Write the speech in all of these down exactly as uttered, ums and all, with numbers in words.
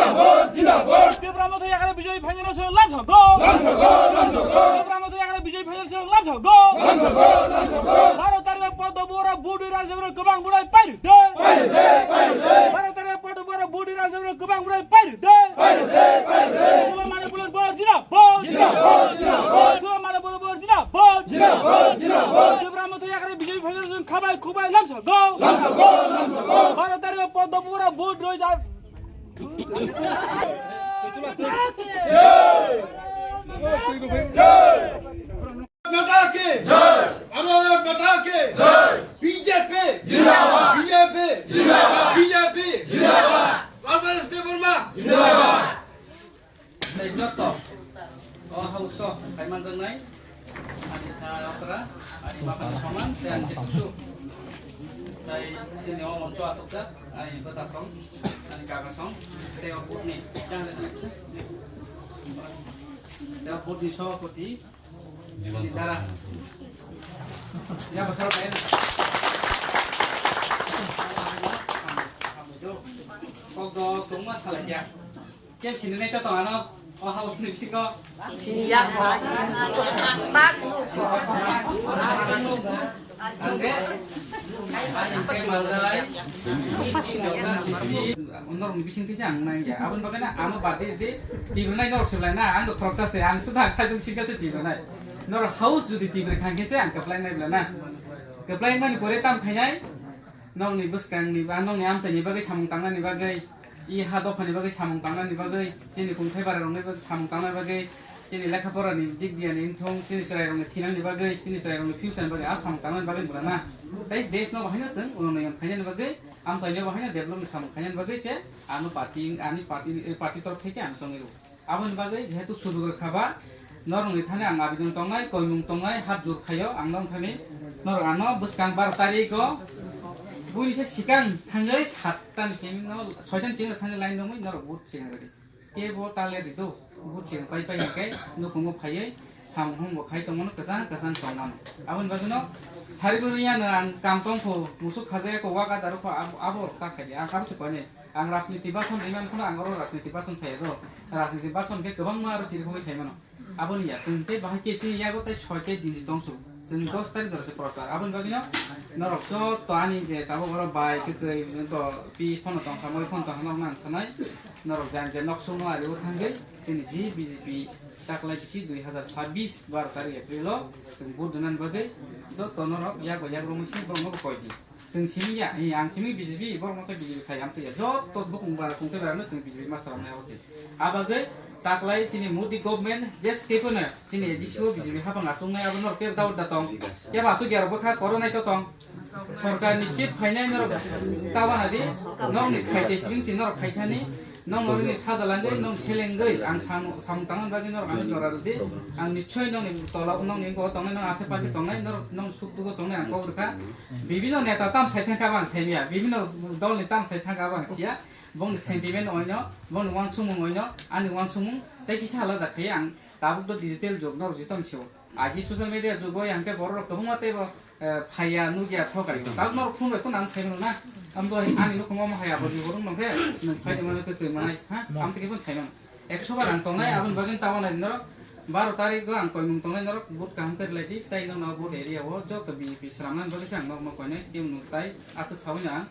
Jindabad, jindabad. Tipra Motha Yagra Bijoy Phainjirok se lamsok go. Lamsok go, lamsok go. Tipra Motha Yagra Bijoy Phainjirok se lamsok go. Lamsok go, lamsok go. Baro tarikh Poddo Bora Budi Rajabro kwbang bwrwi pairwk de. Pairwk de, pairwk de. Baro tarikh Poddo Bora Budi Rajabro kwbang bwrwi pairwk de. Pairwk de, pairwk de. Sula Mani Bullet Bor jindabad. Jindabad, jindabad. Sula Mani Bullet Bor jindabad. Jindabad, jindabad. Tipra Motha Yagra Bijoy Phainjirok se khabai khubai lamsok go. Lamsok go, lamsok go. Baro tarikh Poddo Bora Budi Rajab माता की जय। भारत माता की जय। बीजेपी जिंदाबाद। बीजेपी जिंदाबाद। बीजेपी जिंदाबाद। राजेश देवर्मा जिंदाबाद। Tei joto o house o kaimanjaknai ani sa okra, ani bapani soman, tei ani kusu. Tei chini o moncho achukjak, ani bwtasong, ani kagasong, tei o booth ni, tei o booth ni sobapoti, chini dara. Ya, bwsarok kaya na. Kok dok tongma salai ya. Kem sini nai to tong ano, o house ni bisingo. Sini ya, ba. Bak nu ko. Angke, ani ke maldai. Norok ni bising tisa ang nang ya. Abon bagana ano badi di, tibra nai norok seblai na, ang do khoroksa se, ang sudah ang sajung singka se tibra nai. Norok house judi tibra khang khe se ang keplai nai bla na. Keplai mani pore tam khainai. Nokni bwskangni ba nokni amchaini bagwi samung tangnani bagwi, i ha dophani bagwi samung tangnani bagwi, chini kungthai bararokni bagwi samung tangnani bagwi, chini lekha porani dik diyani wngthung, chini chwrairokni thinangni bagwi, chini chwrairokni future ni bagwi a samung tangnani bagwi bwlana. Tei desh no bahaino chwng unnoi khainani bagwi, amchaini bahaino develop ni samung khainani bagwi se ano party, ani party, party torok theke ano chongwi rw. Aboni bagwi jehetu sujuk rwkha ba, norokni thani ang abidon tongnai, koimung tongnai, hat jur khaio ang nong thani, norok ano bwskang bar tarikho buini se sikang thangwi satta ni simi no soita ni simi thangwi line romwi norok vote sikang rwdi. Kebo tale rido, vote sikang pai pai hwnkhe nukhungo phaiwi samung hum bo khai tongmano, kwchang kwchang tongmano. Aboni bagwino sarigo rwya no ang kam tongkho, musuk khajaya kho, wak adaro kho, abo, abo ta khaidi, ang abo se koinai. Ang rajniti bason rimani phano ang oro rajniti bason saya do. Rajniti bason khe kwbangma aro chirikhogwi sai mano. Aboni ya, chwng tei bahai khe chini yago tei soi khe dinsi tongsu. Chwng dos tarikh jora se prochar. Aboni bagwino norok joto ani je tabuk oro bai kwtwi to pi phano tongkha, moi phano tongkha norok nang sanai. Norok jang je nok sungno ari o thangwi chini ji B J P taklai bisi dui hazar sabbish baro tarikh April o chwng vote donani bagwi joto norok yak bai yak romwi si borokno bo koi di. Chwng simi ya, eh, ang simi B J P, borok no khe B J P khai, ang twi ya. Joto bukung bara kung tei bara no chwng B J P ma salam nai abo se. Abagwi taklai chini Modi government, je state no chini A D C o B J P hapang asung nai abo norok kebo daud da tong. Kebo asuk ya rok bwkha koro nai to tong. Sorkar ni chief phainai norok tabana di, norok ni khai te sibing si norok khai thani. Nong norokni sajalangwi, nong selengwi, ang sam-, samung tangmani bagwi norok ano jora rwdi. Ang nichoi nongni tola, nongni go tongnai, nong ase pase tongnai, norok nong suk dugo tongnai ang kok rwkha. Bibino neta tam sai thangkha ang saimya, bibino dolni tam sai thangkha ang siya. Bongni sentiment oino, bongni wansukmung oino, ani wansukmung tei kisa alada khai ang tabuk do digital jug norok jito ni sio. Agi social media jugo yang khe borok rok kwbangma teibo, eh, phaiya, nukya, thokai. Tabuk norok phone bai phone ang sai mano na. Am to ani nukhung omo hai abo ni borok nong khe, nwng phai de mano khe twi manai, ha? Am to khe phone sai mano. Ekso bar ang tongnai, aboni bagwi tabo nai norok. Baro tarikh o ang koimung tongnai norok, vote kaham khe rwlai di, tai nokno vote area o joto B J P sramnani bagwi se ang nokno koinai, tei nwng tai aswk saui no ang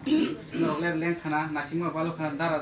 norok le leng khana, naisingma balo khana, dara